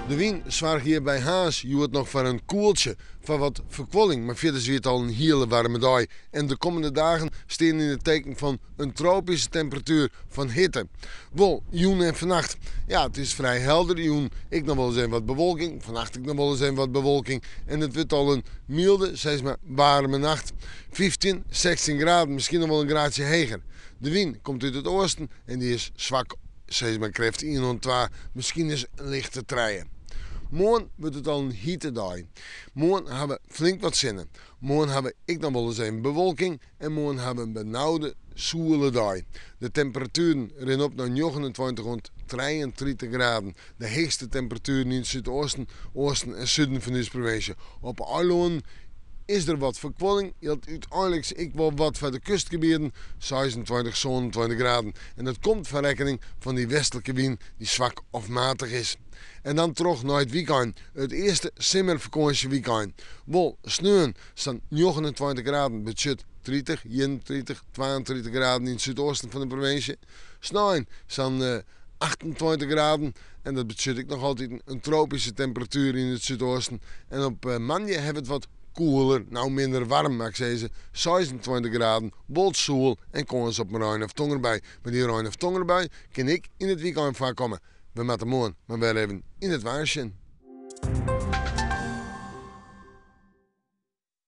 De wyn soarge hjir by Harns hjoed noch foar in koeltsje, foar wat ferkuolling, mar fierders wie it al in hiele waarme dei. En de kommende dagen stean yn it teken fan in tropyske temperatuer, fan hitte. Wol, jûn en fannacht, ja, it is frij helder. Jûn ek noch wolris even wat bewolking, fannacht ek noch wolris even wat bewolking. En it wurdt al in mylde, sis mar waarme nacht. 15, 16 graden, miskien noch wol in graadsje heger. De wyn komt út it oasten en dy is swak, sis mar krêft ien oant twa, miskien ris in lichte trije. Moarn wurdt it al in hite dei. Moarn ha we flink wat sinne. Moarn ha we ek noch wolris even bewolking en moarn ha we in benaude, soele dei. De temperatueren rinne op nei 29 oant 33 graden. De heechste temperatueren yn it súdoasten, oasten en suden fan ús provinsje. Op 'e eilannen is der wat ferkuolling, jildt úteinliks ek wol wat foar de kustgebieten, 26, 27 graden. En dat komt foar rekkening fan dy westlike wyn dy't swak of matich is. En dan troch nei it wykein, it earste simmerfakânsjewykein. Wol, sneon sa'n 29 graden betsjut 30, 31, 32 graden yn it súdoasten fan de provinsje. Snein sa'n 28 graden en dat betsjut ek noch altyd in tropyske temperatuer yn it súdoasten. En op moandei ha we it wat koeler, no minder waarm moat ik sizze, 26 graden, wol soel en kâns op in rein of tongerbui. Mar dy rein of tongerbui kin ek yn it wykein foarkomme. We moatte moarn mar wer even yn it waar sjen.